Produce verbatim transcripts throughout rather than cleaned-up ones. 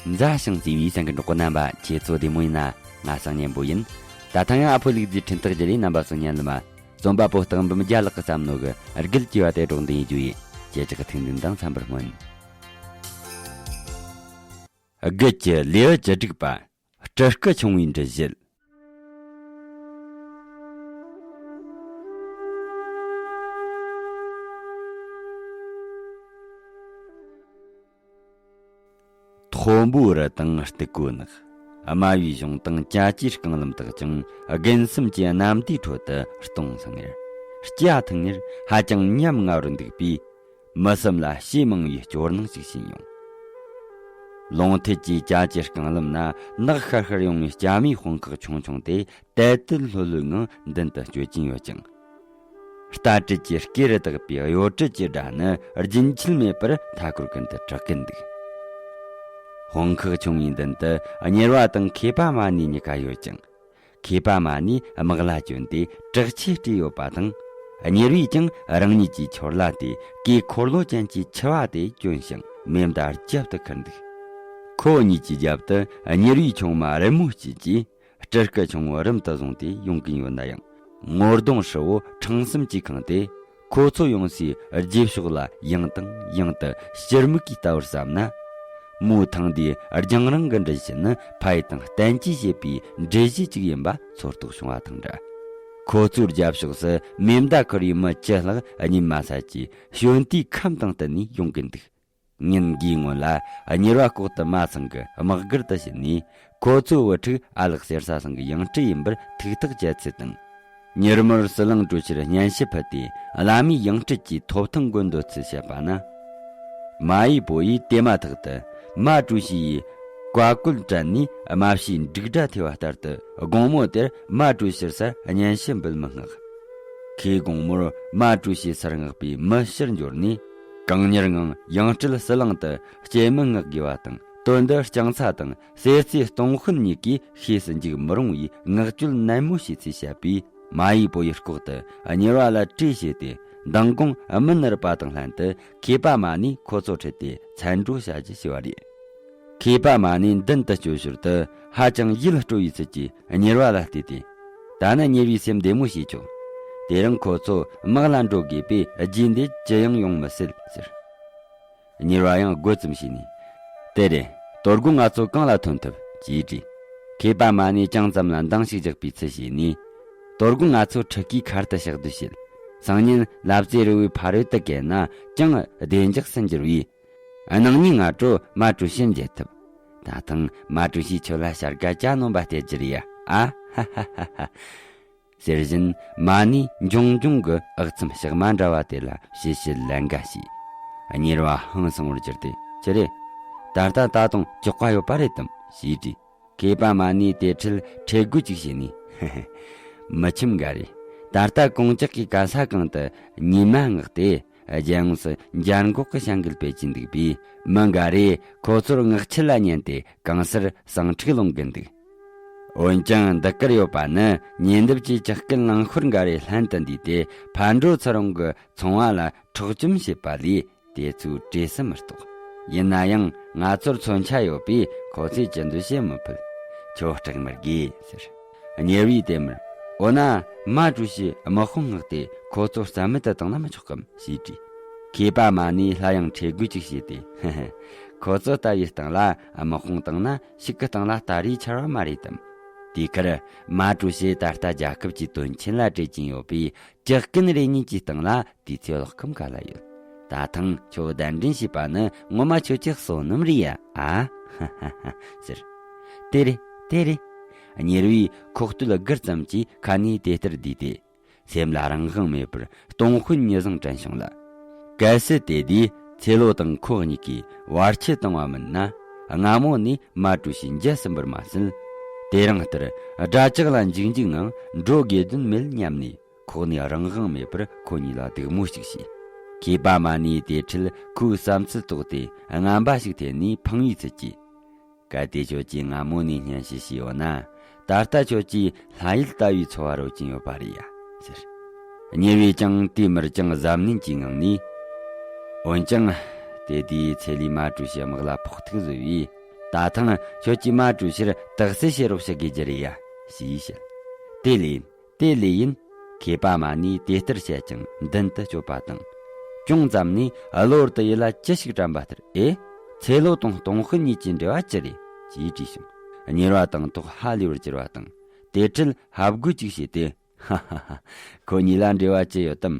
མཛའ་ཞིང་བརྩེ་བའི་སེམས་ཀྱི་གྲོགས་པོ་རྣམ་པ། ཁྱེད་ཚོ་བདེ་མོ་ཡིན་ན། ང་སང་ཉན་པོ་ཡིན། ད་ཐེངས་ཡང་ཨ་ཕོ་ལུག་རྫིའི་འཕྲིན་སྟེགས་བརྒྱུད་ལས་རྣམ་པ་ཚོ་ཉན་ལ་མ། རྩོམ་པ་པོ་སྟག་འབུམ་རྒྱལ་ལགས་ཀྱིས་བརྩམས་ནོ་གི་དགུ་བཅུ་བ་དེ་སྒྲོག་འདོན་ཡིན་རྒྱུ་ཡིན། ཁྱེད་ཅག་གི་ཐུགས་འདུན་དང་འཚམ་པར་སྨོན། དགུ་བཅུ་ལེའུ་བཅུ་དྲུག་པ། སྤྲུལ་སྐུ་ཆུང་བའི་འདྲི་བཤད། མཐོན་པོའི་རི་དང་སྟུག་པོའི་ནགས། དམའ་བའི་གཞུང་དང་ཅ་ཅའི་རྐང་ལམ་དག་ཀྱང་དགུན་གསུམ་གྱི་གནམ་དུས་ཁྲོད་དུ་སྟོང་སང་ངེར། སྐྱ་ཐང་ངེར་ཧ་ཅང་ཉམ་ང་བར་འདུག་པས། མི་སེམས་ལ་ཞེ་མང་བའི་སྐྱོ་སྣང་ཞིག་བྱིན་ཡོང་། ལུང་ཐུད་ཀྱི་ཅ་ཅའི་རྐང་ལམ་ན་ནགས་ཤར་ཤར་ཡོང་བའི་སྐྱ་མོའི་དཔུང་ཁག་ཆུང་ཆུང་དེ། དལ་དལ་ལྷོད་ལྷོད་ངང་མདུན་དུ་སྐྱོད་ཀྱིན་ཡོད་ཅིང་། རྟ་དྲེལ་གྱི་སྐེ་རུ་བཏགས་པའི་གཡོ་དྲེལ་གྱི་སྒྲ་ནི་རྒྱུན་ཆད་མེད་པར་མཐའ་འཁོར་ཀུན་ཏུ་གྲགས་ཀྱིན་འདུག། དཔུང་ཁག་ཆུང་བའི་མདུན་དུ་གཉེར་བ་དང་མཁས་པ་མ་ནི་གཉིས་ཀ་ཡོད་ཅིང་། མཁས་པ་མ་ནི་དམག་ལྭ་གྱོན་ཏེ་དྲག་ཆས་སྤྲས་ཡོད་པ་དང་། གཉེར་བས་ཀྱང་རང་ཉིད་ཀྱི་ཆོར་ལྭ་སྟེ་གོས་འཁོར་ལོ་ཅན་གྱི་མཆེ་བ་དེ་གྱོན་ཞིང་མེ་མདའ་རྒྱབ་ཏུ་ཁུར་འདུག། ཁོ་གཉིས་ཀྱི་རྒྱབ་ཏུ་གཉེར་བའི་ཆུང་མ་རི་མོ་སྐྱིད་ཀྱིས། སྤྲུལ་སྐུ་ཆུང་བོ་རུམ་དུ་བཟུང་སྟེ་ཡོང་གིན་ཡོད་ན་ཡང་། ངོ་གདོང་ཧྲིལ་བོ་ཕྲེང་གསུམ་གྱིས་ཁེངས་ཏེ། ཁོ་ཚོ་ཡོང་སའི་རྗེས་ཕྱོགས་ལ་ཡང་དང་ཡང་དུ་ཕྱིར་མིག་གིས་ལྟ་བར་བསམ་ན། མོའི་ཐང་འདིའི་རྒྱང་རིང་གི་འདྲི་གཞི་ནི་ཕ་ཡུལ་དང་བསྟན་བཅོས་བྱེད་པའི་འདྲི་གཞི་གཅིག་ཡིན་པ་ཚོར་རྟོགས་བྱུང་བ་དང་འདྲ། ཁོ་ཚོའི་རྒྱབ་ཕྱོགས་སུ་མེ་མདའ་ཁུར་བའི་མི་བཅུ་ལྷག་གཉིད་མ་སད་ཀྱིས་ཞོན་དུས་ཁམས་དང་བསྟུན་ནས་ཡོང་གིན་འདུག། ཉིན་འགའི་སྔོན་ལ་གཉེར་བ་ལྐོག་ཏུ་མ་ཚང་གི་དམག་སྒར་དུ་ཕྱིན་ནས། ཁོ་ཚོའི་བུ་ཕྲུག་ཨ་ལགས་གསེར་ས་ཚང་གི་ཡང་སྤྲུལ་ཡིན་པར་ཐུགས་ཐག་བཅད་ཚུལ་དང་། མྱུར་མོར་ཟི་ལིང་གྲོ་ཆུར་སྙན་ཞུ་ཕུལ་ཏེ། བླ་མའི་ཡང་སྤྲུལ་གྱི་ཐོབ་ཐང་དགོས་འདོད་ཚུལ་བཤད་པ་ན། མ་ཡི་པོ་ཡིས་དེ་མ་ཐག་ཏུ་མ་ཀྲུའུ་ཞི་ཡི་བཀའ་བཀོད་དྲན་ནས། རྨ་བྱའི་འབྲུག་སྒྲ་ཐོས་པ་ལྟར་དུ། དགོང་མོ་དེར་མ་ཀྲུའུ་ཞིའི་སར་སྙན་ཞུ་འབུལ་མི་མངགས། ཁོས་དགོང་མོར་མ་ཀྲུའུ་ཞིའི་སར་མངགས་པའི་མི་ཕྱིར་འབྱོར་ནས། གང་མྱུར་ངང་ཡང་སྤྲུལ་ཟི་ལིང་དུ་སྐྱེལ་མི་མངགས་དགོས་པ་དང་། དོན་འདི་རྐྱང་ཚ་དང་གསེར་རྩེའི་སྟོང་དཔོན་གཉིས་ཀྱིས་ཤེས་སུ་འཇུག་མི་རུང་བའི་མངགས་བཅོལ་ནན་མོ་བྱས་ཚུལ་བཤད་པས། མ་ཡི་པོ་ཡིས་ལྐོག་ཏུ་གཉེར་བ་ལ་གྲོས་བྱས་ཏེ། མདང་དགོང་མི་ནུབ་པ་དང་ལྷན་དུ་མཁས་པ་མ་ནས་ཁོ་ཚོ་ཁྲིད་དེ་མཚན་འགྲོ་བྱ་རྒྱུ་བྱས་པ་རེད། མཁས་པ་མ་ནས་མདུན་དུ་སྐྱོད་ཞོར་དུ། ཧ་ཅང་ཡིད་སྤྲོ་བའི་ཚུལ་གྱིས་གཉེར་བ་ལ་བལྟས་ཏེ། ད་ནི་གཉེར་བའི་སེམས་བདེ་མོ་བྱས་ཆོག། དེ་རིང་ཁོ་ཚོ་དམག་ལ་འགྲོ་དགོས་པས། རྗེས་འདེད་ཅི་ཡང་ཡོང་མི་སྲིད་ཟེར། གཉེར་བ་ཡང་དགོད་ཙམ་བྱས་ནས། དེ་རེད། དོ་དགོང་ང་ཚོ་གང་ལ་ཐོན་ཐུབ་ཅེས་དྲིས། མཁས་པ་མ་ནས་ཅང་ཙམ་ལ་འདང་ཞིག་རྒྱག་པའི་ཚུལ་བྱས་ནས། དོ་དགོང་ང་ཚོ་ཁྲི་ཀའི་མཁར་དུ་ཞག་སྡོད་བྱེད། སང་ཉིན་ལབ་ཙེ་རི་བོའི་ཕ་རོལ་དུ་བརྒལ་ན་ཅང་བདེ་འཇགས་སུ་འགྱུར་བས། གནངས་ཉིན་སྔ་དྲོ་མ་ཀྲུའུ་ཞི་མཇལ་ཐུབ། ད་ཐེངས་མ་ཀྲུའུ་ཞིས་ཁྱོད་ལ་བྱ་དགའ་གྱ་ནོམ་པ་སྟེར་རྒྱུ་རེད་ཡ། ཨ་ཧ་ཧ་ཧ་ཧ། ཟེར་བཞིན་མ་ནས་འབྱུང་འབྱུང་གི་ཨག་ཚོམ་ཞག་མ་འདྲ་བ་དེ་ལ་ཞི་ཞི་ལན་འགའ་བྱས། གཉེར་བ་ཧང་སང་བར་གྱུར་ཏེ། ཅི་རེད། ད་ལྟ་ད་དུང་ཅོག་པ་ཡོད་པ་རེད་དམ་ཞེས་དྲིས། མཁས་པ་མ་ནས་དེ་འཕྲལ་ཁྲེལ་དགོད་ཅིག་བྱས་ནས། མི་ཁྱིམ་འགའ་རེ། ད་ལྟ་གོང་ལྕགས་ཀྱི་ག་ས་གང་དུ་ཉི་མ་མངགས་ཏེ། རྒྱལ་ཡོངས་སུ་འཇར་འགོག་གི་བྱ་འགུལ་སྤེལ་གྱིན་འདུག་པས། མི་འགའ་རེས་ཁོ་ཚོར་མངགས་ཆེད་ལ་ཉན་ཏེ་གང་སར་ཟིང་འཁྲུག་སློང་གིན་འདུག། འོན་ཀྱང་འདི་གར་ཡོད་པ་ནི་ཉེ་འདབས་ཀྱི་ཇག་རྐུན་རླངས་འཁོར་འགའ་རེ་ལྷན་དུ་འདུས་ཏེ། ཕར་འགྲོ་ཚུར་འོང་གི་ཚོང་བ་ལ་འཕྲོག་བཅོམ་བྱེད་པ་ལས། དེ་ཚོའི་བྲེལ་ཟིང་མི་རྟོགས། ཡིན་ན་ཡང་ང་ཚོར་མཚོན་ཆ་ཡོད་པས་ཁོ་ཚོས་ཅི་འདོད་བྱེད་མི་ཕོད། ཁྱོད་སྐྲག་མི་དགོས་ཟེར། གཉེར་བས་དེ་མུར། འོ་ན་མ་ཀྲུའུ་ཞིས་དམག་དཔུང་མངགས་ཏེ་ཁོ་ཚོ་རྩ་མེད་དུ་བཏང་ན་མི་ཆོག་གམ་ཞེས་དྲིས། མཁས་པ་མ་ནས་སླར་ཡང་ཁྲེལ་དགོད་ཅིག་བྱས་ཏེ། ཧི་ཧི། ཁོ་ཚོ་ལྟ་བུའི་སྟེང་ལ་དམག་དཔུང་བཏང་ན་ཤིག་གི་སྟེང་ལ་སྟ་རེ་འཆར་བ་མ་རེད་དམ། དེའི་ཁར་མ་ཀྲུའུ་ཞི་ད་ལྟ་རྒྱལ་ཁབ་ཀྱི་དོན་ཆེན་ལ་བྲེལ་གྱིན་ཡོད་པས། ཇག་རྐུན་རེ་གཉིས་ཀྱི་སྟེང་ལ་དུས་ཚོད་ལོག་ཁམ་ག་ལ་ཡོད། ད་ཐེངས་ཁྱོད་གདན་འདྲེན་བྱས་པ་ནི་ངོ་མ་ཁྱོད་ཀྱི་བསོད་ནམས་རེད་ཡ། ཨ་ཧ་ཧ་ཧ་ཧ་ཟེར། དེ་རེད། དེ་རེད། གཉེར་བས་ཁོག་སྟོད་སྒུར་ཙམ་གྱིས་ཁ་ནས་དེ་ལྟར་བསྡུས་ཏེ། སེམས་ལ་རང་དབང་མེད་པར་སྟོང་དཔོན་ཉི་བཟང་དྲན་བྱུང་ལ། གལ་སྲིད་དེ་དུས་ཚེ་ལོ་དང་ཁོ་གཉིས་ཀྱིས་བར་ཆད་བཏང་བ་མིན་ན། སྔ་མོ་ནས་མ་ཀྲུའུ་ཞི་མཇལ་ཟིན་པར་མ་ཟད། དེ་རིང་ལྟར་དགྲ་ཇག་ལ་འཇིགས་འཇིགས་ངང་འགྲོ་དགོས་དོན་མེད་སྙམ་ནས། ཁོག་ནས་རང་དབང་མེད་པར་ཁོ་གཉིས་ལ་སྡིགས་མོ་ཞིག་བྱས། མཁས་པ་མ་ནས་དེ་འཕྲལ་ཁོའི་བསམ་ཚུལ་རྟོགས་ཏེ། རྔམ་པ་ཞིག་འཐེན་ནས་ཕངས་པའི་ཚུལ་གྱིས། གལ་ཏེ་ཁྱོད་ཀྱིས་སྔ་མོ་ནས་སྙན་ཞུ་བྱས་ཡོད་ན། ད་ལྟ་ཁྱོད་ཀྱིས་ལྷ་ཡུལ་ལྟ་བུའི་འཚོ་བ་རོལ་གྱིན་ཡོད་པ་རེད་ཡ་ཟེར། གཉེར་བས་ཀྱང་དེ་མུར་ཅུང་གཟབ་ནན་གྱི་ངང་ནས། འོན་ཀྱང་། དེ་དུས་ཚེ་ལས་མ་ཀྲུའུ་ཞི་དམག་ལ་ཕོག་ཐུག་བཟོས་པས། ད་ཐེངས་ཁྱོད་ཀྱིས་མ་གྲོས་ཕྱིར་དག་སེལ་བྱེད་རོགས་བྱེད་དགོས་རྒྱུ་རེད་ཡ། ཞེས་བཤད། དེ་ལས་ཡིན། དེ་ལས་ཡིན། མཁས་པ་མ་ནས་དེ་ལྟར་བཤད་ཅིང་མདུན་དུ་བསྐྱོད་པ་དང་། ཅུང་ཙམ་ནས་གློ་བུར་དུ་ཡིད་ལ་ཅི་ཞིག་དྲན་པ་ལྟར། ཨེ། ཚེ་ལོ་དང་སྟོང་དཔོན་གཉིས་ཀྱི་འབྲེལ་བ་ཅི་རེད། ཅེས་དྲིས་བྱུང་། གཉེར་བ་དང་ཐོག་ཧ་ལས་པར་གྱུར་བ་དང་། དེ་འཕྲལ་ཧ་གོ་ཅིག་བྱས་ཏེ། ཧ་ཧ་ཧ། ཁོ་གཉིས་ལ་འབྲེལ་བ་ཅི་ཡོད་དམ།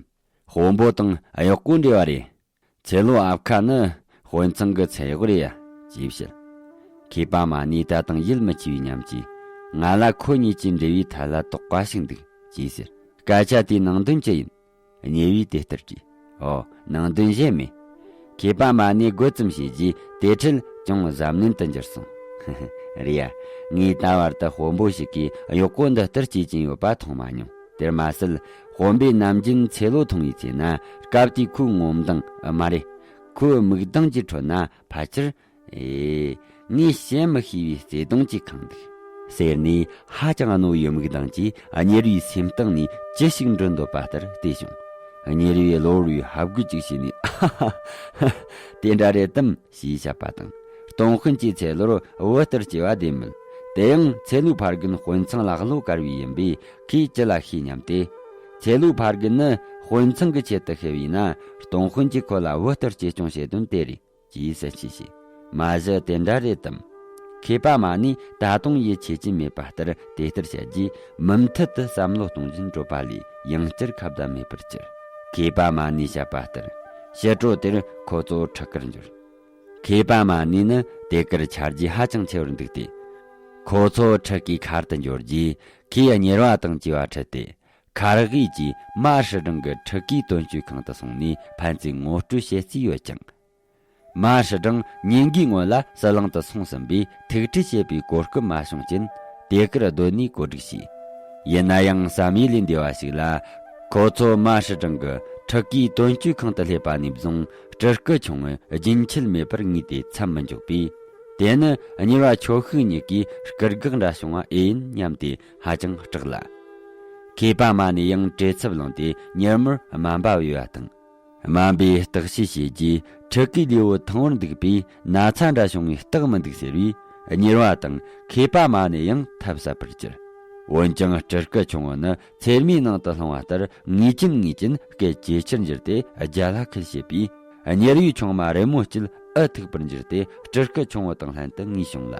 དཔོན་པོ་དང་གཡོག་པོའི་འབྲེལ་བ་རེད། ཚེ་ལོ་ཨབ་ཁ་ནི་དཔོན་ཚང་གི་ཚེ་གཡོག་རེད་ཡ། ཅེས་བཤད། མཁས་པ་མ་ནས་ད་དུང་ཡིད་མི་ཆེས་པའི་ཉམས་ཀྱིས། ང་ལ་ཁོ་གཉིས་ཀྱི་འབྲེལ་བའི་ཐད་ལ་དོགས་པ་ཞིག་འདུག། ཅེས་ཟེར། སྐད་ཆ་དེའི་ནང་དོན་ཅི་ཡིན། གཉེར་བས་དེ་ལྟར་དྲིས། ཨོ། ནང་དོན་གཞན་མེད། མཁས་པ་མ་ནས་དགོད་ཙམ་བྱས་རྗེས་དེ་འཕྲལ་ཅུང་གཟབ་ནན་དུ་འགྱུར་སོང་། རེད་ཡ། ངས་ད་བར་དུ་དཔོན་པོ་ཞིག་གིས་གཡོག་པོ་འདི་ལྟར་བྱེད་ཀྱིན་ཡོད་པ་མཐོང་མ་མྱོང་། དེར་མ་ཟད། དཔོན་པོས་ནམ་རྒྱུན་ཚེ་ལོ་མཐོང་བའི་ཚེ་ན། སྐབས་དེའི་ཁོའི་ངོ་མདངས། མ་རེད། ཁོའི་མིག་མདངས་ཀྱི་ཁྲོད་ན་ཕལ་ཆེར། ཨེ། ངས་བཤད་མི་ཤེས་པའི་བརྩེ་དུང་གཅིག་ཁེངས་འདུག། ཟེར་ནས་ཧ་ཅང་རྣོ་བའི་མིག་མདངས་ཀྱིས་གཉེར་བའི་སེམས་གཏིང་ནས་ཅི་ཞིག་འདྲི་འདོད་པ་ལྟར་བལྟས་བྱུང་། གཉེར་བས་གློ་བུར་བའི་ཧབ་དགོད་ཅིག་བྱས་ནས། ཨ་ཧ་ཧ། དེ་འདྲ་རེད་དམ། ཞེས་བཤད་པ་དང་། སྟོང་དཔོན་གྱི་ཚེ་ལོར་བུ་ལྟར་སྐྱེ་བ་བདེན་མོད། དེ་ཡང་ཚེ་ལོའི་ཕ་རྒན་དཔོན་ཚང་ལ་བློ་དཀར་བས་ཡིན་པས། ཁོས་ཅི་ལ་ཤེས་སྙམ་སྟེ། ཚེ་ལོའི་ཕ་རྒན་ནི་དཔོན་ཚང་གི་ཆེད་དུ་ཤི་བས་ན། སྟོང་དཔོན་གྱིས་ཁོ་ལ་བུ་ལྟར་གཅེས་སྐྱོང་བྱེད་དོན་དེ་རེད། ཅེས་གསལ་བཤད་བྱས། མ་གཞི་དེ་འདྲ་རེད་དམ། མཁས་པ་མ་ནས་ད་དུང་ཡིད་ཆེས་ཀྱིན་མེད་པ་ལྟར་དེ་ལྟར་བཤད་རྗེས། མུ་མཐུད་དུ་བསམ་བློ་གཏོང་བཞིན་བྲོས་པ་ལས་ཡང་བསྐྱར་ཁ་བརྡ་མེད་པར་གྱུར། མཁས་པ་མ་ནས་བཤད་པ་ལྟར། ཕྱི་དྲོ་དེར་ཁོ་ཚོ་ཁྲི་ཀར་འབྱོར། མཁས་པ་མ་ནས་ནི་དེ་ཀར་ཆ་རྒྱུས་ཧ་ཅང་ཆེ་བར་འདུག་སྟེ། ཁོ་ཚོ་ཁྲི་ཀའི་ཁར་དུ་འབྱོར་རྗེས། ཁོས་གཉེར་བ་དང་བཅས་པ་ཁྲིད་དེ། མཁར་དབུས་ཀྱི་མ་ཧྲི་ཀྲང་གི་ཁྲི་ཀའི་དོན་གཅོད་ཁང་དུ་སོང་ནས་ཕན་ཚུན་ངོ་སྤྲོད་བྱེད་རྩིས་ཡོད་ཅིང་། མ་ཧྲི་ཀྲང་ཉིན་འགའི་སྔོན་ལ་ཟི་ལིང་དུ་སོང་ཟིན་པས། ཐུག་འཕྲད་བྱེད་པའི་གོ་སྐབས་མ་བྱུང་རྐྱེན། དེ་ཀར་སྡོད་ནས་གོ་སྒྲིག་བྱས། ཡིན་ན་ཡང་བསམ་ཡུལ་ལས་འདས་པ་ཞིག་ལ། ཁོ་ཚོ་མ་ཧྲི་ཀྲང་གི་ཁྲི་ཀའི་དོན་གཅོད་ཁང་དུ་སླེབས་པ་ནས་བཟུང་སྤྲུལ་སྐུ་ཆུང་ངུ་རྒྱུན་ཆད་མེད་པར་ངུས་ཏེ་མཚམས་མི་འཇོག་པས། དེ་ནི་གཉེར་བ་ཆོ་ཤུག་གཉིས་ཀྱིས་སྐུ་སྒེག་འདྲ་བྱུང་བ་ཨེ་ཡིན་སྙམ་སྟེ་ཧ་ཅང་སྐྲག་ལ། མཁས་པ་མ་ནས་ཡང་བྲེལ་འཚུབ་ལངས་ཏེ་མྱུར་མོར་སྨན་པ་བོས་པ་དང་། སྨན་པས་བརྟག་དཔྱད་བྱས་རྗེས། ཁྲི་ཀའི་ལུས་པོ་ཐང་བོར་འདུག་པས། ན་ཚ་འདྲ་བྱུང་བའི་རྟགས་མི་འདུག་ཟེར་བས། གཉེར་བ་དང་མཁས་པ་མ་ནས་ཡང་ཐབས་ཟབ་པར་གྱུར། འོན་ཀྱང་སྤྲུལ་སྐུ་ཆུང་ངུ་ནི་ཚེར་མའི་ནང་དུ་ལྷུང་བ་ལྟར། ངུས་ཀྱིན་ངུས་ཀྱིན་སྐད་ཇེ་ཆེར་འགྱུར་ཏེ་རྒྱ་ལ་ཁད་བྱེད་པས། གཉེར་བའི་ཆུང་མ་རེ་མོ་གཅིག་ཨུ་ཐུག་པར་འགྱུར་ཏེ། སྤྲུལ་སྐུ་ཆུང་ངུ་དང་ལྷན་དུ་ངུས་བྱུང་ལ།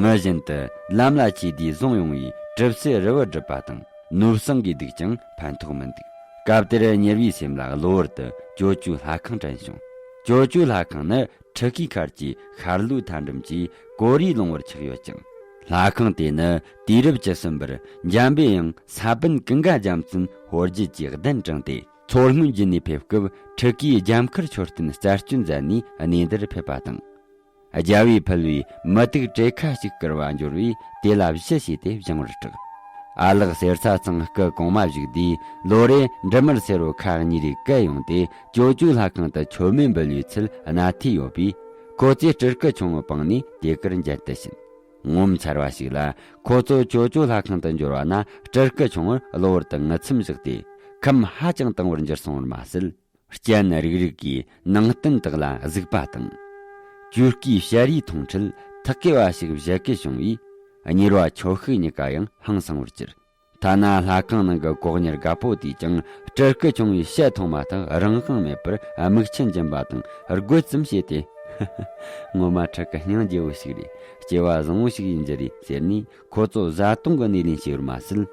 ངུ་བཞིན་དུ་ལམ་ལ་ཆས་དུས་བཟུང་ཡོང་བའི་གྲིབ་སེ་རི་བོ་སྒྲིབ་པ་དང་། ནོར་བཟང་གིས་བདུག་ཀྱང་ཕན་ཐོགས་མི་འདུག། སྐབས་དེར་གཉེར་བའི་སེམས་ལ་གློ་བུར་དུ་ཅོ་ཅོའི་ལྷ་ཁང་དྲན་བྱུང་། ཅོ་ཅོའི་ལྷ་ཁང་ནི་ཁྲི་ཀའི་ཁར་གྱི་ཤར་ལྷོའི་མཐའ་འགྲམ་གྱི་ཀོ་རིའི་ལུང་བར་ཆགས་ཡོད་ཅིང་། ལྷ་ཁང་དེ་ནི་དུས་རབས་བཅུ་གསུམ་པར་འཇམ་པའི་དབྱངས་ས་བོན་ཀུན་དགའ་རྒྱལ་མཚན་ཕོ་རྒྱུད་ཀྱིས་གདན་དྲངས་ཏེ། མཚོ་སྔོན་བརྒྱུད་ནས་ཕེབས་སྐབས་ཁྲི་ཀའི་རྒྱལ་མཁར་མཆོད་རྟེན་རྩད་གཅོད་མཛད་ནས་གནས་འདིར་ཕེབས་པ་དང་། རྒྱལ་བས་ཕུལ་བའི་མུ་ཏིག་བྲེ་ཁ་ཞིག་བསྐུར་བ་འབྱོར་བས། དེ་ལ་བཞུ་བྱས་ཏེ་བཞེངས་པར་གྲགས། ཨ་ལགས་གསེར་ཚ་ཚང་སྐུ་གོང་མ་བཞུགས་དུས། ལོ་རེ་འབྲི་མར་སེར་པོ་ཁག་གཉིས་རེ་བཀལ་ཡོང་སྟེ། ཅོ་ཅོའི་ལྷ་ཁང་དུ་མཆོད་མེ་འབུལ་བའི་ཚུལ་གནའ་ཐོས་ཡོད་པས། ཁོ་ཚོས་སྤྲུལ་སྐུ་ཆུང་ངུ་སྤངས་ནས་དེ་ཀར་མཇལ་དུ་ཕྱིན། ངོ་མཚར་བ་ཞིག་ལ། ཁོ་ཚོ་ཅོ་ཅོའི་ལྷ་ཁང་དུ་འབྱོར་བ་ན། སྤྲུལ་སྐུ་ཆུང་ངུར་གློ་བུར་དུ་ངུ་མཚམས་བཞག་སྟེ། ཁམས་ཧ་ཅང་དྭངས་པར་འགྱུར་སོང་བར་མ་ཟད། སྤྱན་རིག་རིག་གིས་ནང་རྟེན་དག་ལ་གཟིགས་པ་དང་། ཅོ་ཀིའི་ཞལ་རས་མཐོང་འཕྲལ་ཐགས་ཀེ་བ་ཞིག་བཞད་གད་བྱུང་བས། གཉེར་བ་ཆོ་ཤུག་གཉིས་ཀ་ཡང་ཧང་སང་བར་གྱུར། ཐ་ན་ལྷ་ཁང་ནང་གི་གོ་གཉེར་རྒད་པོ་དེས་ཀྱང་སྤྲུལ་སྐུ་ཆུང་ངུའི་ཞལ་མཐོང་མ་ཐག་རང་དབང་མེད་པར་མིག་ཆུ་འབྱིན་པ་དང་། རྒོད་ཙམ་བྱས་ཏེ། ངོ་མ་ཁྲི་ཀ་སྙིང་རྗེ་བོ་ཞིག་རེད། སྐྱེ་བ་བཟང་བོ་ཞིག་ཡིན་རྒྱུ་རེད་ཟེར་ནས། ཁོ་ཚོ་བཟའ་བཏུང་གི་སྣེ་ལེན་བྱས་པར་མ་ཟད།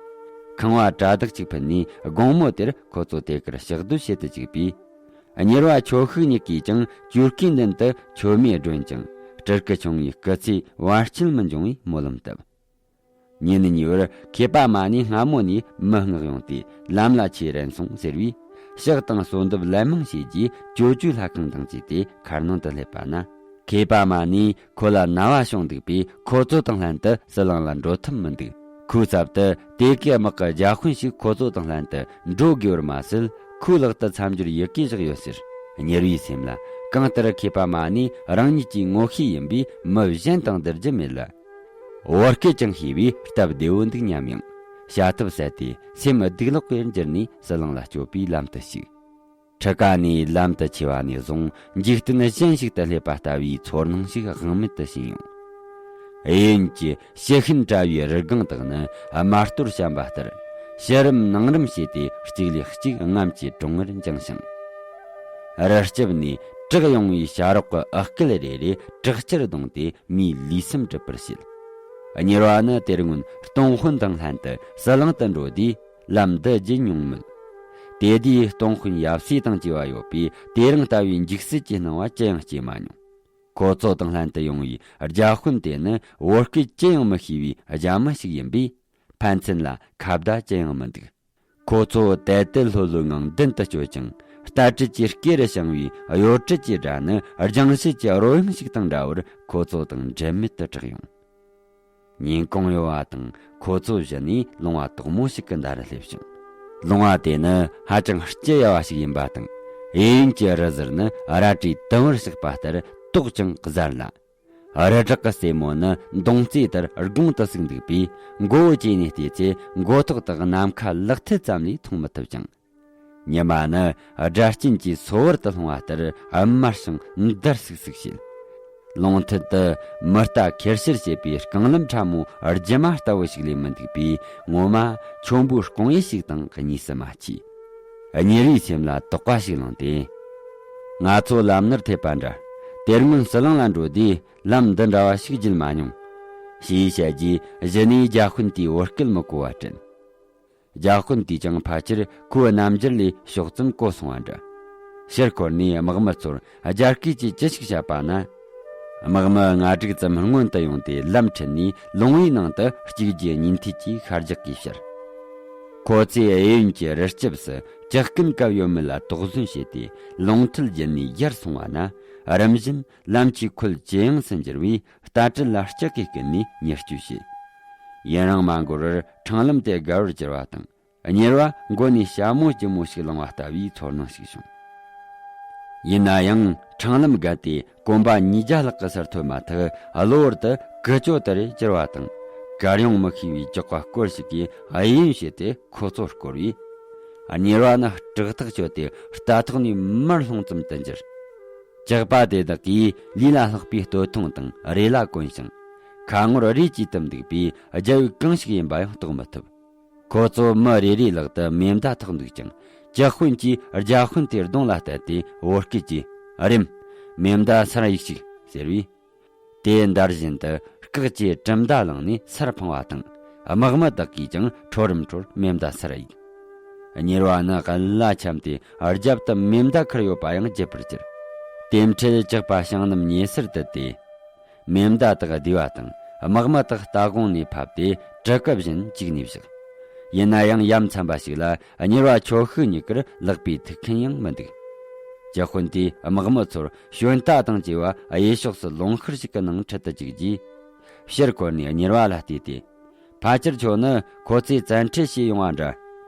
ཁང་བ་གྲ་དག་ཅིག་ཕུལ་ནས། དགོང་མོ་དེར་ཁོ་ཚོ་དེ་ཀར་ཕྱག་སྡོད་བྱེད་དུ་བཅུག་པས། གཉེར་བ་ཆོ་ཤུག་གཉིས་ཀས་ཀྱང་ཅོ་ཀིའི་མདུན་དུ་མཆོད་མེ་སྒྲོན་ཅིང་། སྤྲུལ་སྐུ་ཆུང་ངུའི་སྐུ་ཚེ་བར་ཆད་མི་འབྱུང་བའི་སྨོན་ལམ་བཏབ། ཉིན་གཉིས་པར་མཁས་པ་མ་ནས་སྔ་མོ་ནས་མི་མངགས་ཡོང་སྟེ། ལམ་ལ་ཆས་རན་སོང་ཟེར་བས། ཕྱག་དང་གསོལ་འདེབས་ལན་མང་བྱས་རྗེས། ཅོ་ཅོའི་ལྷ་ཁང་དང་བཅས་ཏེ་མཁར་ནང་དུ་སླེབས་པ་ན། མཁས་པ་མ་ནས་ཁོ་ལ་ན་བ་བྱུང་འདུག་པས། ཁོ་ཚོ་དང་ལྷན་དུ་ཟི་ལིང་ལ་འགྲོ་ཐུབ་མི་འདུག། ཁོའི་ཚབ་ཏུ་དེ་གའི་དམག་གི་རྒྱ་དཔོན་ཞིག་ཁོ་ཚོ་དང་ལྷན་དུ་འགྲོ་དགོས་པར་མ་ཟད། ཁོའི་ལག་ཏུ་མཚམས་སྦྱོར་ཡི་གེ་བཞག་ཡོད་ཟེར། གཉེར་བའི་སེམས་ལ། གང་ལྟར་མཁས་པ་མ་ནས་རང་ཉིད་ཀྱི་ངོ་ཤེས་ཡིན་པས། མི་གཞན་དང་བསྡུར་རྒྱུ་མེད་ལ། བོད་སྐད་ཀྱང་ཤེས་པས་སྟབས་བདེ་བོ་འདུག་སྙམ་ཡང་། བྱ་ཐབས་ཟད་དེ་སེམས་སྡུག་ལོག་པར་འགྱུར་ནས་ཟི་ལིང་ལ་བསྐྱོད་པའི་ལམ་དུ་ཞུགས། ཁྲི་ཀ་ནས་ལམ་དུ་ཆས་པ་ནས་བཟུང་འཇིག་རྟེན་གཞན་ཞིག་ཏུ་སླེབས་པ་ལྟ་བུའི་ཚོར་སྣང་ཞིག་དབང་མེད་དུ་ཕྱིན་ཡོང་ གཡས་གཡོན་གྱི་ཕྱི་ཤུན་བཀྲ་བའི་རི་སྒང་དག་ནི་དམར་གཏོར་བཤམས་པ་ལྟར། ཕྱི་རིམ་ནང་རིམ་བྱས་ཏེ་གཅིག་ལས་གཅིག་རྔམ་གྱིས་གྲོང་ངར་འགྱིང་ཞིང་། རི་ལྕིབས་ནས་གྲགས་ཡོང་བའི་བྱ་རོག་གི་ཨག་སྐད་རེ་རེ་བྲག་ཅར་བརྡུངས་ཏེ་མིའི་ལུས་སེམས་སྒྲིབ་པར་བྱེད། གཉེར་བ་ནི་དེ་སྔོན་སྟོང་དཔོན་དང་ལྷན་དུ་ཟི་ལིང་དུ་འགྲོ་དུས་ལམ་འདི་བརྒྱུད་མྱོང་མོད། དེ་དུས་སྟོང་དཔོན་ཡབ་སྲས་དང་བཅས་པ་ཡོད་པས་དེ་རིང་ལྟ་བུའི་འཇིགས་སྲིད་ཀྱི་སྣང་བ་ཅི་ཡང་སྐྱེས་མ་མྱོང་། ཁོ་ཚོ་དང་ལྷན་དུ་ཡོང་བའི་རྒྱ་དཔོན་དེ་ནི་བོད་སྐད་ཅི་ཡང་མི་ཤེས་པའི་རྒྱ་མི་ཞིག་ཡིན་པས། ཕན་ཚུན་ལ་ཁ་བརྡ་ཅི་ཡང་མི་འདུག། ཁོ་ཚོ་དལ་དལ་ལྷོད་ལྷོད་ངང་མདུན་དུ་བསྐྱོད་ཅིང་། རྟ་དྲེལ་གྱི་སྐེ་རུ་བཞེངས་པའི་གཡོ་སྒྲིག་གི་སྒྲ་ནི་རྒྱང་ཤེལ་གྱི་རོལ་དབྱངས་ཤིག་དང་འདྲ་བར་ཁོ་ཚོ་དང་འབྲལ་མེད་དུ་གྲགས་ཡོང་། ཉིན་གུང་ཡོལ་བ་དང་ཁོ་ཚོ་གཞི་ནས་ལུང་བ་དོག་མོ་ཞིག་གི་མདའ་རུ་སླེབས་བྱུང་། ལུང་བ་དེ་ནི་ཧ་ཅང་སྐྱི་གཡའ་བ་ཞིག་ཡིན་པ་དང་། གཡས་གཡོན་གྱི་རི་ཟུར་ནི་རལ་གྲིས་དུམ་བུར་བཞག་པ་ལྟར་དོག་ཅིང་གཟར་ལ། རི་བྲག་གི་རྩེ་མོ་ནི་མདུང་རྩེ་ལྟར་དགུང་དུ་བཙུགས་འདུག་པས། མགོ་བོ་བཅད་ནས་བལྟས་ཚེ་མགོ་ཐོག་དག་ནམ་མཁའ་ལག་མཐིལ་ཙམ་ལས་མཐོང་མི་ཐུབ་ཅིང་། ཉི་མ་ནི་སྒྲ་གཅན་གྱི་སོ་བར་དུ་ལྷུང་བ་ལྟར་དམར་ཞིང་འདར་སིག་སིག་བྱེད། ལུང་མཐིལ་དུ་མི་རྟ་ཁེར་ཕྱིར་བྱེད་པའི་རྐང་ལམ་ཕྲ་མོ་རྒྱུ་མ་ལྟ་བུ་ཞིག་ལས་མི་འདུག་པས། ངོ་མ་ཁྱོན་པོའི་སྐུང་ཡུལ་ཞིག་དང་གཉིས་སུ་མ་མཆིས། གཉེར་བའི་སེམས་ལ་དོགས་པ་ཞིག་ལངས་ཏེ། ང་ཚོ་ལམ་ནར་ཐེབས་པ་འདྲ། དེ་སྔོན་ཟི་ལིང་ལ་འགྲོ་དུས་ལམ་འདི་འདྲ་བ་ཞིག་བརྒྱུད་མ་མྱོང་། ཞེས་བཤད་རྗེས་གཞི་ནས་རྒྱ་དཔོན་དེས་བོད་སྐད་མི་གོ་བ་དྲན། རྒྱ་དཔོན་དེས་ཀྱང་ཕལ་ཆེར་ཁོའི་རྣམ་འགྱུར་ལས་ཕྱོགས་ཙམ་གོ་སོང་བ་འདྲ། ཕྱིར་འཁོར་ནས་དམག་མི་ཚོར་རྒྱ་སྐད་ཀྱིས་ཅི་ཞིག་བཤད་པ་ན། དམག་མི་ལྔ་དྲུག་ཙམ་སྔོན་དུ་ཡོང་སྟེ་ལམ་ཁྲིད་ནས་ལུང་བའི་ནང་དུ་གཅིག་རྗེས་གཉིས་མཐུད་ཀྱིས་ཤར་རྒྱག་གིས་ཕྱིར། ཁོ་ཚོས་གཡས་གཡོན་གྱི་རི་ལྕིབས་སུ་ཇག་རྐུན་བཀབ་ཡོད་མེད་ལ་དོགས་ཟོན་བྱས་ཏེ། ལུང་མཐིལ་བརྒྱུད་ནས་ཡར་སོང་བ་ན། རིམ་བཞིན་ལམ་གྱི་ཁོད་ཇེ་ཡངས་སུ་འགྱུར་བས། རྟ་དྲེལ་ལ་ལྕག་གིས་བརྐུས་ནས་ཉེར་སྤྱོད་བྱས། ཡུན་རིང་མ་འགོར་བར་འཕྲང་ལམ་དེ་དགའ་བར་གྱུར་བ་དང་། གཉེར་བ་མགོ་ནས་ཞྭ་མོ་ལྗིད་མོ་ཞིག་བླངས་པ་ལྟ་བུའི་ཚོར་སྣང་ཞིག་བྱུང་། ཡིན་ན་ཡང་འཕྲང་ལམ་བརྒལ་ཏེ་གོམ་པ་ཉིས་བརྒྱ་ལྷག་གི་སར་ཐོན་མ་ཐག། གློ་བུར་དུ་ཀུ་ཅོ་ལྟར་གྱུར་བ་དང་། གར་ཡོང་མི་ཤེས་པའི་ཀྱག་ཀ་སྐོར་ཞིག་གིས་གཡས་གཡོན་བྱས་ཏེ་ཁོ་ཚོར་བསྐོར་བས། གཉེར་བ་ནི་སྐྲག་ཐག་ཆོད་དེ་རྟ་ཐོག་ནས་མར་ལྷུང་ཙམ་དུ་འགྱུར། ཇག་པ་དེ་དག་གིས་ལུས་ལ་ལྷག་པའི་སྟོད་ཐུང་དང་རེ་ལ་གོན་ཞིང་། ཁ་ངོར་རས་ཀྱིས་བཏུམས་འདུག་པས་རྒྱལ་བོས་གང་ཞིག་ཡིན་པ་ཡང་རྟོགས་མི་ཐུབ། ཁོ་ཚོ་མི་རེ་རེའི་ལག་ཏུ་མེ་མདའ་ཐོགས་འདུག་ཅིང་། ཇག་དཔོན་གྱིས་རྒྱ་དཔོན་དེའི་གདོང་ལ་གཏད་དེ་བོད་སྐད་ཀྱིས། རེམ། མེ་མདའ་སར་གཡུགས་ཤིག་ཟེར་བས། དེ་འདར་བཞིན་དུ་སྐེག་ཅེས་གྲི་མདའ་བླངས་ནས་སར་འཕངས་པ་དང་། དམག་མི་དག་གིས་ཀྱང་ཁྲོ་རུམ་ཁྲོར་མེ་མདའ་སར་གཡུགས། གཉེར་བ་ནི་ག་ལ་འཁྱམས་ཏེ་རྒྱབ་ཏུ་མེ་མདའ་ཁུར་ཡོད་པ་ཡང་བརྗེད་པར་གྱུར། དེ་འཕྲལ་ཇག་པ་བྱང་སྣུམ་ཉེ་སར་དུ་དེད། མེ་མདའ་དག་བསྡུས་པ་དང་། དམག་མི་དག་རྟ་གོང་ནས་ཕབ་སྟེ་གྲུ་གུ་བཞིན་བཅུག་ནས་བཞག། ཡིན་ན་ཡང་ཡ་མཚན་པ་ཞིག་ལ་གཉེར་བ་ཁྱོ་ཤུག་གཉིས་ཀར་ལག་པའི་ཐུག་མཁན་ཡང་མི་འདུག། ཇག་དཔོན་དེས་དམག་མི་ཚོར་ཞོན་རྟ་དང་བཅས་པ་གཡས་ཕྱོགས་སུ་ལུང་ཤུར་ཞིག་གི་ནང་ཁྲིད་དུ་བཅུག་རྗེས། ཕྱིར་འཁོར་ནས་གཉེར་བ་ལ་བལྟས་ཏེ། ཕལ་ཆེར་ཁྱོད་ནི་ཁོ་ཚོས་བཙན་ཁྲིད་བྱས་ཡོང་བ་འདྲ།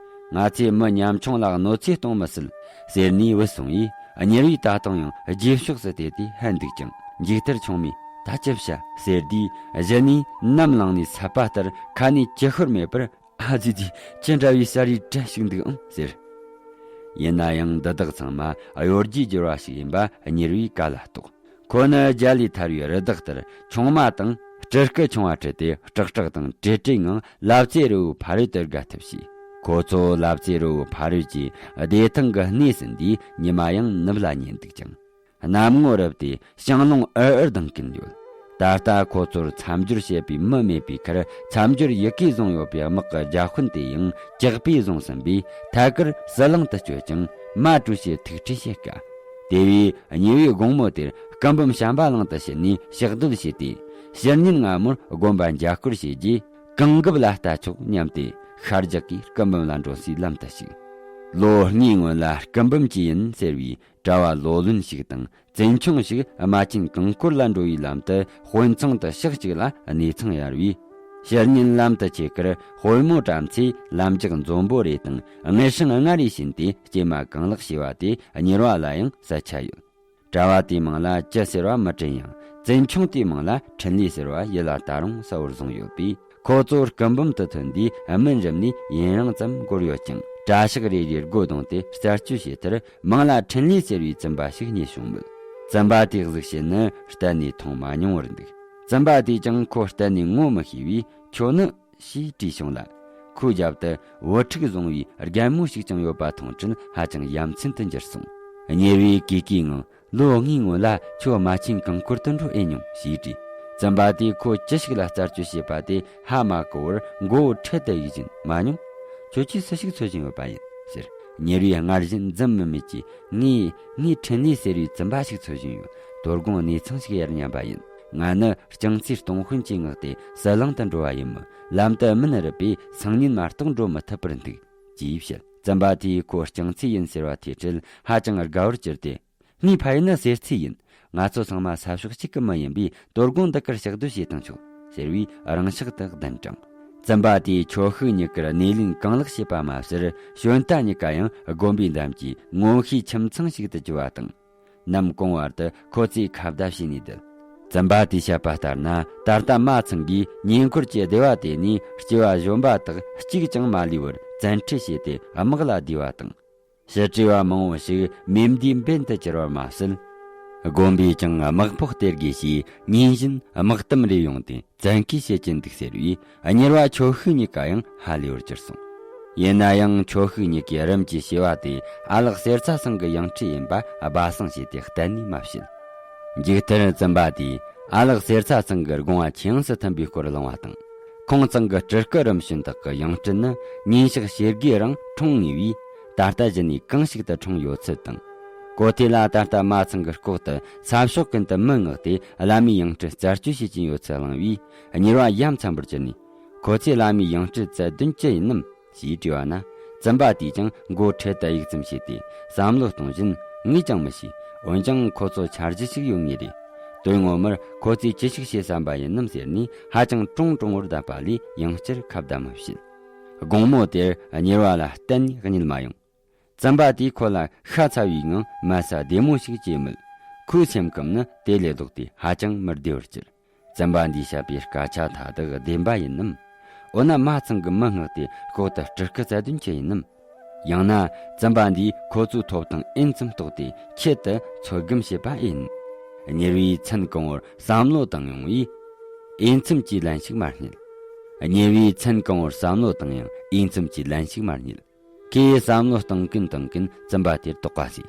ང་ཚོས་མི་ཉམ་ཆུང་ལ་གནོད་འཚེ་གཏོང་མི་སྲིད་ཟེར་ནས་བུད་སོང་བས། གཉེར་བས་ད་དུང་ཡང་རྗེས་ཕྱོགས་སུ་བལྟས་ཏེ་ཧད་འདུག་ཅིང་། མཇུག་མཐར་ཆུང་མས་ད་ཅི་བྱ་ཟེར་དུས། གཞི་ནས་ནམ་ལངས་ནས་སད་པ་ལྟར་ཁ་ནས་ཅི་ཤོར་མེད་པར། ཨ་ཙི་ཙི། ཅི་འདྲ་བའི་ཟ་རིའི་བཀྲ་ཞིག་འདུག་ཨང་ཟེར། ཡིན་ན་ཡང་འདི་དག་ཚང་མ་གཡོ་སྒྱུའི་སྦྱོར་བ་ཞིག་ཡིན་པ་གཉེར་བས་ག་ལ་རྟོགས། ཁོ་ནི་རྒྱ་ལས་ཐར་བའི་རི་དྭགས་ལྟར་ཆུང་མ་དང་སྤྲུལ་སྐུ་ཆུང་བ་ཁྲིད་དེ་སྐྲག་སྐྲག་དང་བྲེལ་བྲེལ་ངང་ལབ་ཙེ་རི་བོའི་ཕ་རོལ་ཏུ་བརྒལ་ཐུབ་ཅིང་། ཁོ་ཚོ་ལབ་ཙེ་རི་བོའི་ཕ་རོལ་གྱི་བདེ་ཐང་གི་གནས་སུ་འདིའི་ཉི་མ་ཡང་ནུབ་ལ་ཉེ་འདུག་ཅིང་། གནམ་ངོ་རུབ་སྟེ་ཞིང་རླུང་འུར་འུར་ལྡང་གིན་ཡོད། ད་ལྟ་ཁོ་ཚོར་མཚམས་སྦྱོར་བྱེད་པའི་མི་མེད་པའི་ཁར། མཚམས་སྦྱོར་ཡི་གེ་བཟུང་ཡོད་པའི་དམག་གི་རྒྱ་དཔོན་དེ་ཡང་ཇག་པས་བཟུང་ཟིན་པས། ཐད་ཀར་ཟི་ལིང་དུ་བསྐྱོད་ཅིང་མ་གྲོས་བྱེད་ཐུག་འཕྲད་བྱེད་དཀའ། དེ་བས་གཉེར་བས་དགོང་མོ་དེར་སྐུ་འབུམ་བྱམས་པ་གླིང་དུ་ཕྱིན་ནས་ཕྱག་སྡོད་བྱས་ཏེ། ཕྱི་ཉིན་སྔ་མོར་དགོན་པ་མཇལ་སྐོར་བྱས་རྗེས། གང་འགབ་ལ་ལྟ་ཆོག་སྙམ་སྟེ། ཤར་རྒྱག་གིས་སྐུ་འབུམ་ལ་འགྲོ་སའི་ལམ་དུ་ཞུགས། ལོ་ལྔའི་སྔོན་ལ་སྐུ་འབུམ་གྱི་ཡིན་ཟེར་བའི་གྲྭ་བ་ལོ་ལོན་ཞིག་དང་བཙུན་ཆུང་ཞིག་རྨ་ཆེན་གངས་སྐོར་ལ་འགྲོ་བའི་ལམ་དུ་དཔོན་ཚང་དུ་ཞག་གཅིག་ལ་གནས་ཚང་གཡར་བས། ཕྱི་ཉིན་ལམ་དུ་ཆས་ཁར་དཔོན་མོ་བྲམ་ཚེ་ལམ་རྒྱགས་འཛོམས་པོ་རེ་དང་དངུལ་སྲང་ལྔ་རེ་བྱིན་ཏེ་སྐྱེལ་མ་གང་ལེགས་བྱས་པ་དེ་གཉེར་བ་ལ་ཡང་གསལ་ཆ་ཡོད། གྲྭ་བ་དེའི་མིང་ལ་ཅི་ཟེར་བ་མི་དྲན་ཡང་། བཙུན་ཆུང་དེའི་མིང་ལ་འཕྲིན་ལས་ཟེར་བ་ཡིད་ལ་ད་རུང་གསལ་བོར་བཟུང་ཡོད་པས། ཁོ་ཚོ་སྐུ་འབུམ་དུ་ཐོན་དུས་སྨིན་རིམ་ནས་ཡུན་རིང་ཙམ་འགོར་ཡོད་ཀྱང་། གྲྭ་ཤག་རེ་རེས་སྒོ་བརྡུངས་ཏེ་རྩད་གཅོད་བྱས་མཐར། མིང་ལ་འཕྲིན་ལས་ཟེར་བའི་བཙུན་པ་ཞིག་རྙེད་བྱུང་མོད། བཙུན་པ་དེའི་གཟུགས་བྱད་ནི་གཏན་ནས་མཐོང་མ་མྱོང་བར་འདུག། བཙུན་པ་དེས་ཀྱང་ཁོ་གཏན་ནས་ངོ་མི་ཤེས་པས། ཁྱོད་ནི་ཞེས་དྲིས་བྱུང་ལ། ཁོའི་རྒྱབ་ཏུ་བུ་ཕྲུག་བཟུང་བའི་རྒན་མོ་ཞིག་ཀྱང་ཡོད་པ་མཐོང་དུས་ཧ་ཅང་ཡ་མཚན་དུ་འགྱུར་སོང་། གཉེར་བས་གུས་གུས་ངང་། ལོ་ལྔའི་སྔོན་ལ་ཁྱོད་རྨ་ཆེན་གངས་སྐོར་དུ་འགྲོ་ཨེ་མྱོང་ཞེས་དྲིས། བཙུན་པ་དེས་ཁོ་ཅི་ཞིག་ལ་རྩད་གཅོད་བྱེད་པ་དེ་ཧ་མ་གོ་བར་མགོ་བོ་ཁྲིད་དུ་གཡུགས་བཞིན་མ་མྱོང་། ཁྱོད་ཀྱིས་སུ་ཞིག་འཚོལ་བཞིན་ཡོད་པ་ཡིན་ཟེར། གཉེར་བས་སྔར་བཞིན་འཛུམ་དམུལ་དམུལ་གྱིས། ངས་ངའི་འཕྲིན་ལས་ཟེར་བའི་བཙུན་པ་ཞིག་འཚོལ་བཞིན་ཡོད། དོ་དགོང་གནས་ཚང་ཞིག་ཡར་མཉམ་པ་ཡིན། ང་ནི་རྐྱང་ཚའི་སྟོང་དཔོན་གྱི་ངག་དེ་ཟི་ལིང་དུ་འགྲོ་བ་ཡིན་མོད། ལམ་དུ་སྨན་རུལ་པས་སང་ཉིན་མ་གཏོགས་འགྲོ་མི་ཐུབ་པར་འདུག་ཅེས་བཤད། བཙུན་པ་དེས་ཁོ་རྐྱང་ཚའི་ཡིན་ཟེར་བ་དེའི་ཁྲིད་ཧ་ཅང་དགའ་བར་གྱུར་ཏེ། ངའི་ཕ་ཡུལ་ནི་གསེར་ཚའི་ཡིན། ང་ཚོ་ཚང་མ་ས་ཕྱོགས་གཅིག་གི་མི་ཡིན་པས། དོ་དགོང་འདི་གར་ཕྱག་སྡོད་བྱེད་དང་ཆོག་ཟེར་བས་རང་ཕྱག་ཏུ་གདན་དྲངས། བཙུན་པ་དེས་ཁྱོ་ཤུག་གཉིས་ཀར་སྣེ་ལེན་གང་ལེགས་བྱས་པ་མ་ཟད། ཞོན་རྟ་གཉིས་ཀ་ཡང་དགོན་པའི་འདམ་གྱི་ངོ་ཤེས་ཁྱིམ་ཚང་ཞིག་ཏུ་གྱུར་བ་དང་། ནམ་གུང་བར་དུ་ཁོ་ཚོས་ཁ་བརྡ་བྱས་ནས་བསྡད། བཙུན་པ་དེས་བཤད་པ་ལྟར་ན། ད་ལྟ་མ་ཚང་གིས་ཉེ་འཁོར་གྱི་སྡེ་བ་དེ་ནས་སྐྱེ་བ་གཞོན་པ་དག་གཅིག་ཀྱང་མ་ལུས་པར་བཙན་ཁྲིད་བྱས་ཏེ་དམག་ལ་བསྡུས་པ་དང་། ཞི་བྲིས་པ་མང་བོ་ཞིག་མེ་མདའི་འབེན་དུ་གྱུར་བར་མ་ཟད། དགོན་པས་ཀྱང་དམག་དཔོན་སྟེར་དགོས་ཞེས་ཉིན་བཞིན་དམག་དམ་རེ་ཡོང་སྟེ་བཙན་བཀའ་བྱེད་ཀྱིན་འདུག་ཟེར་བས། གཉེར་བ་ཁྱོ་ཤུག་གཉིས་ཀ་ཡང་ཧ་ལས་པར་གྱུར་སོང་། ཡིན་ན་ཡང་ཁྱོ་ཤུག་གཉིས་ཀའི་རིམ་གྱིས་སྐྱེ་བ་དེ་ཨ་ལགས་གསེར་ཚ་ཚང་གི་ཡང་སྤྲུལ་ཡིན་པ་སྦ་གསང་བྱས་ཏེ་གཏན་ནས་མ་བཤད། མཇུག་མཐར་བཙུན་པ་དེས་ཨ་ལགས་གསེར་ཚ་ཚང་གི་དགོངས་པ་ཇེ་ཡངས་སུ་ཐོན་པའི་སྐོར་གླེང་བ་དང་། ཁོང་ཚང་གི་སྤྲུལ་སྐུ་རིམ་བྱོན་དག་གི་ཡང་སྤྲུལ་ནི་ཉིན་ཞག་ཕྱེད་དགུའི་རིང་འཁྲུངས་ངེས་པས། ད་ལྟ་གཞི་ནས་གང་ཞིག་ཏུ་འཁྲུངས་ཡོད་ཚུལ་དང་། གོ་ཐོས་ལ་ད་ལྟ་མ་ཚང་གི་ལྐོག་ཏུ་ས་ཕྱོགས་ཀུན་ཏུ་མི་མངགས་ཏེ་བླ་མའི་ཡང་སྤྲུལ་རྩད་གཅོད་བྱེད་ཀྱིན་ཡོད་ཚུལ་གླེང་བས། གཉེར་བ་ཡ་མཚན་པར་གྱུར་ནས། ཁོ་ཚོས་བླ་མའི་ཡང་སྤྲུལ་བཙལ་དོན་ཅི་ཡིན་ནམ་ཞེས་དྲིས་པ་ན། བཙུན་པ་དེས་ཀྱང་མགོ་ཁྲིད་དུ་གཡུག་ཙམ་བྱས་ཏེ་བསམ་བློ་གཏོང་བཞིན། ངས་ཀྱང་མི་ཤེས། འོན་ཀྱང་ཁོ་ཚོ་འཆར་གཞི་ཞིག་ཡོད་ངེས་རེད། དོན་ངོ་མར་ཁོ་ཚོས་ཅི་ཞིག་བྱེད་བསམ་པ་ཡིན་ནམ་ཟེར་ནས་ཧ་ཅང་ཀྲུང་ཀྲུང་བོར་བསྡད་པ་ལས་ཡང་བསྐྱར་ཁ་བརྡ་མི་བྱེད། དགོང་མོ་དེར་གཉེར་བ་ལ་གཏན་ནས་གཉིད་མ་ཡོང་། བཙུན་པ་དེས་ཁོ་ལ་ཤ་ཚ་བའི་ངང་དམའ་ས་བདེ་མོ་ཞིག་སྐྱེས་མོད། ཁོའི་སེམས་ཁམས་ནི་དེ་ལས་ལྡོག་སྟེ་ཧ་ཅང་མི་བདེ་བར་གྱུར། བཙུན་པ་འདིས་བཤད་པའི་སྐད་ཆ་མཐའ་དག་བདེན་པ་ཡིན་ནམ། འོ་ན་མ་ཚང་གི་མི་མངགས་ཏེ་ལྐོག་ཏུ་སྤྲུལ་སྐུ་བཙལ་དོན་ཅི་ཡིན་ནམ། ཡང་ན་བཙུན་པ་འདིས་ཁོ་ཚོའི་ཐོབ་ཐང་ཨེན་ཙམ་རྟོགས་ཏེ་ཁྱད་དུ་ཚོད་བགམ་བྱེད་པ་ཨེ་ཡིན། གཉེར་བས་མཚན་གང་བོར་བསམ་བློ་བཏང་ཡོང་བས། འོས་འཚམ་གྱི་ལན་ཞིག་མ་རྙེད། གཉེར་བས་མཚན་གང་བོར་བསམ་བློ་བཏང་ཡང་འོས་འཚམ་གྱི་ལན་ཞིག་མ་རྙེད། ཁོས་བསམ་བློ་གཏོང་གིན་གཏོང་གིན་བཙུན་པ་དེར་དོགས་པ་སྐྱེས།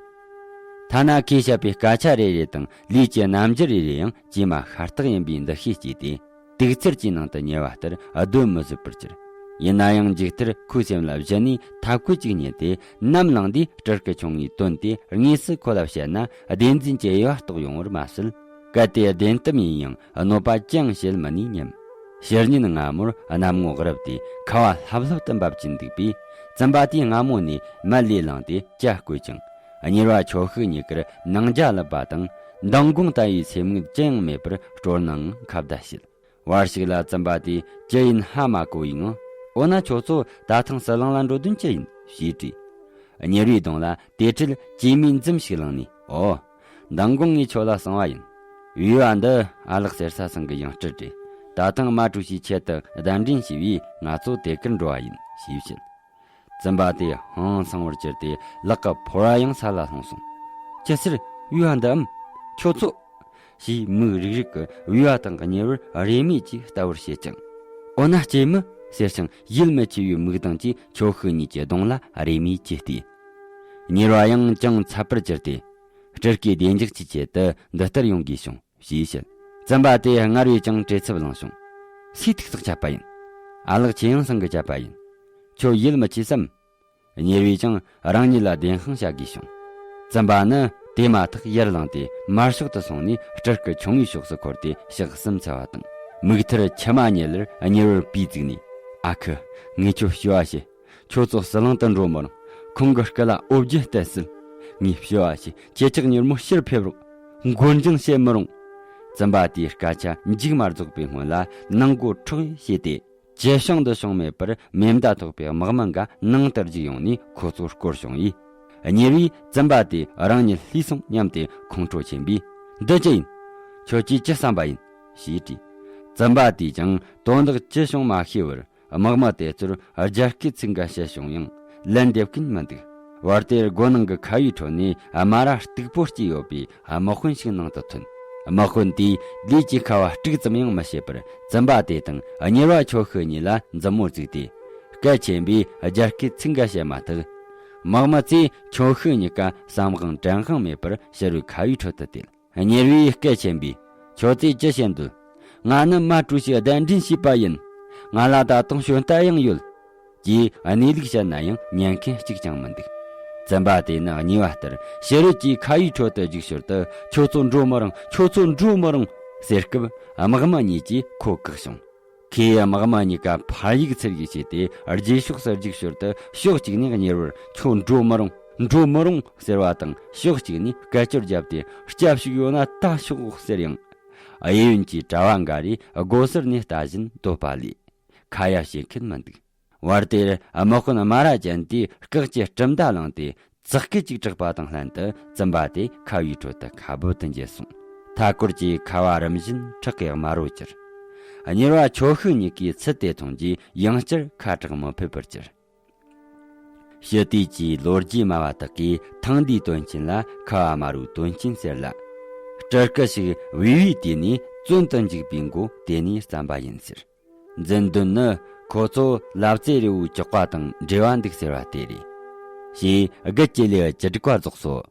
ཐ་ན་ཁོས་བཤད་པའི་སྐད་ཆ་རེ་རེ་དང་ལུས་ཀྱི་རྣམ་འགྱུར་རེ་རེ་ཡང་ཇེ་མ་ཤ་སྟག་ཡིན་པའི་འདུ་ཤེས་སྐྱེས་ཏེ། དུག་ཚེར་གྱི་ནང་དུ་ཉལ་བ་ལྟར་སྡོད་མི་བཟོད་པར་གྱུར། ཡིན་ན་ཡང་མཇུག་མཐར་ཁོའི་སེམས་ལ་གཞི་ནས་ཐབས་བཀོད་ཅིག་རྙེད་དེ། ནམ་ལངས་དུས་སྤྲུལ་སྐུ་ཆུང་ངུའི་དོན་དེ་དངོས་སུ་ཁོ་ལ་བཤད་ན་བདེན་འཛིན་གྱི་དབྱེ་བ་རྟོགས་ཡོང་བར་མ་ཟད། གལ་ཏེ་བདེན་གཏམ་ཡིན་ཡང་གནོད་པ་ཅི་ཡང་བྱེད་མི་ནུས་སྙམ། ཕྱི་ཉིན་སྔ་མོར་གནམ་ངོ་རབ་སྟེ་ཁ་བ་ལྷབ་ལྷུབ་ཏུ་འབབ་ཀྱིན་འདུག་པས། བཙུན་པ་དེས་སྔ་མོ་ནས་མལ་ལས་ལངས་ཏེ་ཇ་བསྐོལ་ཅིང་། གཉེར་བ་ཁྱོ་ཤུག་གཉིས་ཀར་ནང་ཇ་བླུད་པ་དང་། མདང་དགོང་ལྟ་བུའི་སེམས་ངལ་ཅི་ཡང་མེད་པར་སྤྲོ་སྣང་ངང་ཁ་བརྡ་བྱེད། བར་ཞིག་ལ་བཙུན་པ་དེས་ཅི་ཡིན་ཧ་མ་གོ་བའི་ངང་། འོ་ན་ཁྱོད་ཚོ་ད་ཐེངས་ཟི་ལིང་ལ་འགྲོ་དོན་ཅི་ཡིན་ཞེས་དྲིས། གཉེར་བའི་གདོང་ལ་དེ་འཕྲལ་སྐྱེས་མའི་འཛུམ་ཞིག་ལངས་ནས། འོ། མདང་དགོང་ངས་ཁྱོད་ལ་གསང་བ་ཡིན། བི་བ་འདི་ཨ་ལགས་གསེར་ས་ཚང་གི་ཡང་སྤྲུལ་རེད། ད་ཐེངས་མ་གྲོས་ཞིའི་ཆེད་དུ་གདན་འདྲེན་བྱས་པས་ང་ཚོ་དེ་གར་འགྲོ་བ་ཡིན་ཞེས་བཤད། བཙུན་པ་དེ་ཧང་སང་བར་གྱུར་ཏེ་ལག་གི་ཕོར་བ་ཡང་ས་ལ་ལྷུང་སོང་། ཅི་ཟེར། བི་བ་འདིའམ། ཁྱོད་ཚོ། ཞེས་མིག་རིག་རིག་གིས་བི་བ་དང་གཉེར་བར་རེ་མོས་ཀྱིས་ལྟ་བར་བྱེད་ཅིང་། འོ་ན་སྐྱེས་མ་ཟེར་ཞིང་ཡིད་མི་ཆེས་པའི་མིག་མདངས་ཀྱིས་ཁྱོ་ཤུག་གཉིས་ཀྱི་གདོང་ལ་རེ་མོས་ཀྱིས་བལྟས། གཉེར་བ་ཡང་ཅུང་འཚབ་པར་གྱུར་ཏེ། སྤྲུལ་སྐུའི་བདེ་འཇགས་ཀྱི་ཆེད་དུ་འདི་ལྟར་ཡོང་དགོས་བྱུང་ཞེས་བཤད། བཙུན་པ་དེ་སྔར་བས་ཀྱང་བྲེལ་འཚུབ་ལངས་བྱུང་། སུའི་ཐུགས་སུ་བཅད་པ་ཡིན། ཨ་ལགས་ཆེ་ཡང་སང་གི་བཅད་པ་ཡིན། ཁྱོད་ཡིད་མི་ཆེས་སམ། གཉེར་བས་ཀྱང་རང་ཉིད་ལ་བདེན་དཔང་བྱ་དགོས་བྱུང་། བཙུན་པ་ནི་དེ་མ་ཐག་ཡར་ལངས་ཏེ་མར་ཕྱོགས་སུ་སོང་ནས་སྤྲུལ་སྐུ་ཆུང་ངུའི་ཕྱོགས་སུ་འཁོར་ཏེ་ཞག་གསུམ་འཚལ་བ་དང་། མིག་མཐར་མཆི་མ་མྱུལ་ལེར་གཉེར་བར་པུས་བཙུགས་ནས། ཨ་ཁུ། ངས་ཁྱོད་སྐྱོབ་བ་བྱེད། ཁྱོད་ཚོ་ཟི་ལིང་དུ་འགྲོ་མི་རུང་། ཁོང་གི་སྐུ་ལ་འོ་བརྒྱལ་གཏད་སྲིད། ངས་སྐྱོབ་བ་བྱེད། ཁྱེད་ཅག་མྱུར་མོ་ཕྱིར་ཕེབས་རོགས། མགོ་འཇིང་བྱེད་མི་རུང་། བཙུན་པ་དེའི་སྐད་ཆ་མཇུག་མ་རྫོགས་པའི་སྔོན་ལ་ནང་སྒོ་ཁྲོག་བྱས་ཏེ། ཇེ་བྱང་དུ་བྱུང་མེད་པར་མེ་མདའ་ཐོགས་པའི་དམག་མི་འགའ་ནང་དུ་རྒྱུག་ཡོང་ནས་ཁོ་ཚོར་སྐོར་བྱུང་བས། གཉེར་བས་བཙུན་པ་དེ་རང་ཉིད་ལྷོས་སོང་སྙམ་སྟེ་ཁོང་ཁྲོ་ཆེན་པོས། འདི་ཅི་ཡིན། ཁྱོད་ཀྱིས་ཅི་བསམ་པ་ཡིན། ཞེས་དྲིས། བཙུན་པ་དེས་ཀྱང་དོན་དག་ཅི་བྱུང་མ་ཤེས་པར། དམག་མི་དེ་ཚོར་རྒྱ་སྐད་ཚིག་འགའ་བཤད་བྱུང་ཡང་ལན་འདེབས་མཁན་མི་འདུག་བར་དེར་སྒོ་ནང་གི་ཁ་བའི་ཁྲོད་ནས་དམར་ར་སྟུག་པོ་སྐྱེས་ཡོད་པའི་དམག་དཔོན་ཞིག་ནང་དུ་ཐོན། དམག་དཔོན་དེས་ལུས་ཀྱི་ཁ་བ་དཀྲུག་ཙམ་ཡང་མི་བྱེད་པར། བཙུན་པ་དེ་དང་གཉེར་བ་ཁྱོ་ཤུག་གཉིས་ལ་མཛུབ་མོ་བཙུགས་ཏེ། སྐད་ཆེན་པོས་རྒྱ་སྐད་ཚིག་འགའ་བཤད་མ་ཐག་དམག་མི་ཚོས་ཁྱོ་ཤུག་གཉིས་ཀ་བསམ་དབང་དྲན་དབང་མེད་པར་ཕྱི་རོལ་ཁ་བའི་ཁྲོད་དུ་དེད། གཉེར་བས་སྐད་ཆེན་པོས། ཁྱོད་ཚོས་ཅི་བྱེད་འདོད། ང་ནི་མ་ཀྲུའུ་ཞིས་གདན་འདྲེན་བྱས་པ་ཡིན། ང་ལ་ད་དུང་ཞོན་རྟ་ཡང་ཡོད། ཅེས་གནས་ལུགས་བཤད་ན་ཡང་ཉན་མཁན་གཅིག་ཀྱང་མི་འདུག་བཙུན་པ་དེ་ནི་གཉིས་པ་ལྟར་ཕྱི་རོལ་གྱི་ཁ་བའི་ཁྲོད་དུ་རྒྱུགས་ཞོར་དུ། ཁྱོད་ཚོ་འགྲོ་མི་རུང་། ཁྱོད་ཚོ་འགྲོ་མི་རུང་། ཟེར་སྐབས་དམག་མི་གཉིས་ཀྱིས་ཁོ་བཀག་བྱུང་། ཁོས་དམག་མི་གཉིས་ཀ་ཕར་གཡུག་ཚུར་གཡུག་བྱས་ཏེ། རྗེས་ཕྱོགས་སུ་རྒྱུགས་ཞོར་དུ་ཕྱོགས་གཅིག་ནས་གཉེར་བར། ཁྱོད་འགྲོ་མི་རུང་། འགྲོ་མི་རུང་ཟེར་བ་དང་། ཕྱོགས་གཅིག་ནས་སྐད་ཅོར་བརྒྱབ་སྟེ། སྐྱབས་ཤིག་ཡོད་ན་ལྟ་ཤོག་ཟེར་ཡང་། གཡས་གཡོན་གྱི་གྲྭ་བ་འགའ་རེས་སྒོ་ཟུར་ནས་ལྟ་བཞིན་སྡོད་པ་ལས་ཁ་ཡ་བྱེད་མཁན་མི་འདུག་བར་དེར་དམག་དཔོན་དམའ་ར་ཅན་དེས་སྐེགས་ཀྱི་གྲུབ་མཐའ་བླངས་ཏེ། ཙག་སྐད་ཅིག་གྲགས་པ་དང་ལྷན་དུ་བཙུན་པ་དེ་ཁ་བའི་ཁྲོད་དུ་ཁ་འབབ་ཏུ་འགྱེལ་སོང་། མཐའ་སྐོར་གྱི་ཁ་བ་རིམ་བཞིན་ཁྲག་གིས་དམར་བོར་གྱུར། གཉེར་བ་ཁྱོ་ཤུག་གཉིས་ཀའི་ཚུལ་དེ་མཐོང་རྗེས། ཡང་བསྐྱར་ཁ་གྲག་མི་ཕོད་པར་གྱུར། ཕྱི་དུས་ཀྱི་ལོ་རྒྱུས་སྨྲ་བ་དག་གིས། ཐང་འདིའི་དོན་རྐྱེན་ལ་ཁ་བ་དམར་བོའི་དོན་རྐྱེན་ཟེར་ལ། སྤྲུལ་སྐུ་ཞིག་བུས་བུས་དུས་ནས་བཙོན་དུ་འཇུག་པའི་མགོ་དེ་ནས་བརྩམས་པ་ཡིན་ཟེར། འཛིན་དོན་ནི། ཁོ་ཚོ་ལབ་ཙེ་རི་བོའི་ཅོག་པ་དང་འབྲེལ་བ་འདུག་ཟེར་བ་དེ་རེད། ཞེས་དགུ་གི་ལེའུ་བཅུ་དྲུག་པ་རྫོགས་སོ།